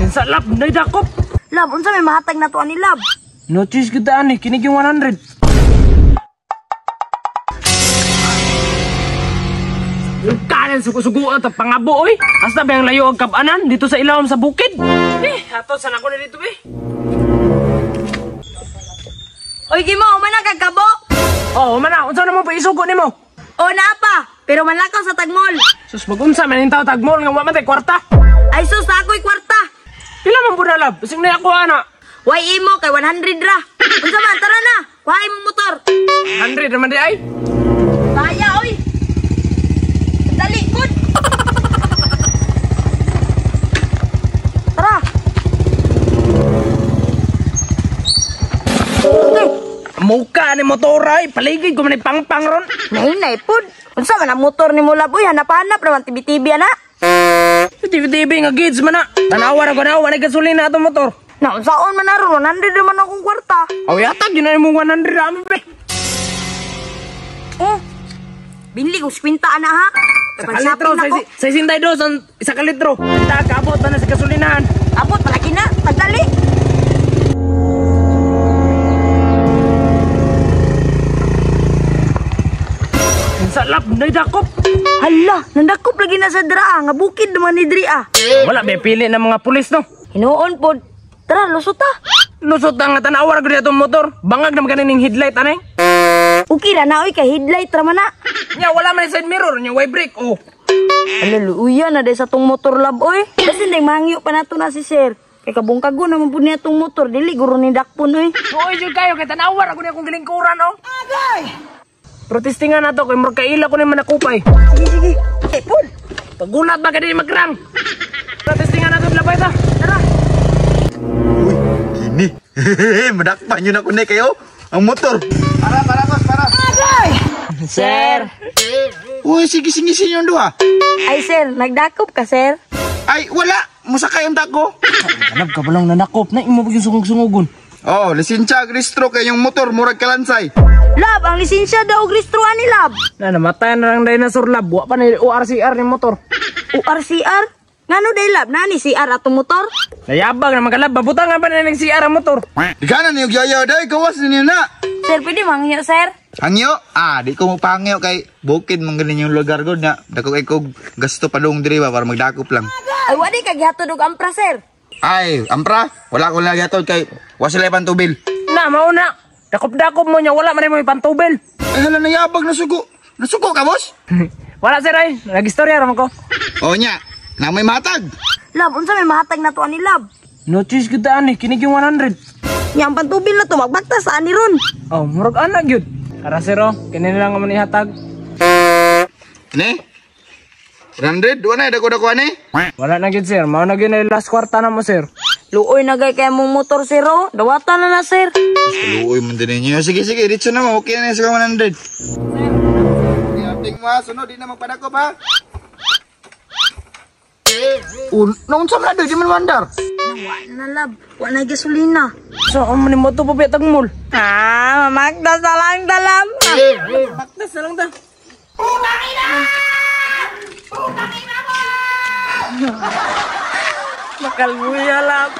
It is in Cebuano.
Sinsa lab, nay dakop. Lab, unsa may mahatag na to ani lab? No choice kita ani, kini yung 100. Yung kanan sugo-suguan ta pangabo oy. Hasta ba ang layo ang kabanan dito sa ilawom sa bukid? Eh, ato sana ko na dito eh. Oy, Gimo, humana kag kabo? Oh, humana. Unsa na mo pa isugo nimo? Oh, naa pa, pero manlakaw sa tagmol. Sus, magunsa man ning tao tagmol nga wa man tay kwarta. Ay sus, ako'y kwarta. Pila man pud na lab? Basig na ako ana. Way imo kay 100 ra. Unsa man, tara na. Kuha imong motor. 100 naman di ay. Baya oy. Dali gud. Tara. Muka ni motor ay paligid ko man ni pangpang ron. Nahinay pud. Unsa man ang motor ni mo lab oy, hanap-hanap naman tibi-tibi ana. TV-TV nga gids man na. Tanawa ra ko na wala gasolina atong motor. Na unsaon man aron 100 naman akong kwarta. Aw yatag yun na imong 100 ra be. Oh. Binli ko 50 ana ha. Sa kalitro, 62 ang isa ka litro. Ta kaabot na sa gasolinahan. Abot palagi na, tagdali. Sa lap nay dakop. Hala, nandakop lagi na sa draa nga bukid naman ni diri ah. Wala may pili ng mga pulis no. Hinuon pod. Tara, lusot ta. Lusot ta nga tan-awa ra gud atong motor. Bangag na maganing headlight anay. Okay ra na oy kay headlight ra man na. Nya wala man side mirror, nya way brake oh. Ala luuya na day sa tong motor lab oy. Kasi day mangyo pa nato na si sir. Kay kabungkago naman pud niya tong motor, dili guro ni dakpon oy. Oy jud kayo kay tan-awa ra gud akong gilingkuran oh. Agay. Protestingan na to kay murag kaila ko ni manakupay. Sige sige. Eh pud. Pagulat ba ka di magrang? Protestingan na to labay ta. Tara. Uy, kini. Madakpan yun ako ni kayo. Ang motor. Para, para, boss, para. Agay! Sir. Uy, sige, sige, sige yung duha. Ay, sir, nagdakop ka, sir? Ay, wala. Musakay ang dako. Alam ka ba lang nanakop na imo yung sungog-sungogon? Oh, lisensya, gristro kay yung motor, murag kalansay. Lab, ang lisensya daw, gristro ani, lab. Na, namatay na lang dinosaur, lab. Wa pa na ORCR ni motor. ORCR? Ngano day lab, nani CR atong motor? Nayabang naman ka lab, babutang nga pa na ng CR ang motor. Di ka na niyog yaya day, gawas ninyo na. Sir, pwede mangyo, sir? Hangyo? Ah, di ko mapangyo kay bukid man ganin yung lugar ko na. Dako kay kog gasto padung diri ba para magdakop lang. Ay, wadi ka gihatod og ampra, sir. Ay, ampra? Wala ko lang gihatod kay wa sila pantubil. Na, mauna. Dakop-dakop mo niya, wala man mo pantubil. Ay, hala, nayabag, nasugo. Nasugo ka, boss? Wala, sir, ay. Nag-istorya raman ko. O nya, na may matag. Lab, unsa may mahatag na to ani lab? No choice kita ani, kinig yung 100. Nya ang pantubil na to, magbakta sa ani ron. Oh, murag anak yun. Tara, sir, oh. Kini na lang naman ihatag. Ini? 100? Wala na, dako-dako ani? Wala na yun, sir. Mao na yun na last kwarta na mo, sir. Luoy na gay kay mong motor, sir, oh. Dawatan na na, sir. Luoy man din ninyo. Sige, sige. Dito na mo. Okay na sa 100. Sir. Update mo ha. Sunod, di na magpadakop ha. Naunsa man na doon, di man mandar. Wa na lab, wa na gasolina. So, ang mani moto pa bitag mall. Ah, mamaktas na lang ta lab. Maktas na lang ta. Putang ina! Putang ina mo! Makalbuya lab.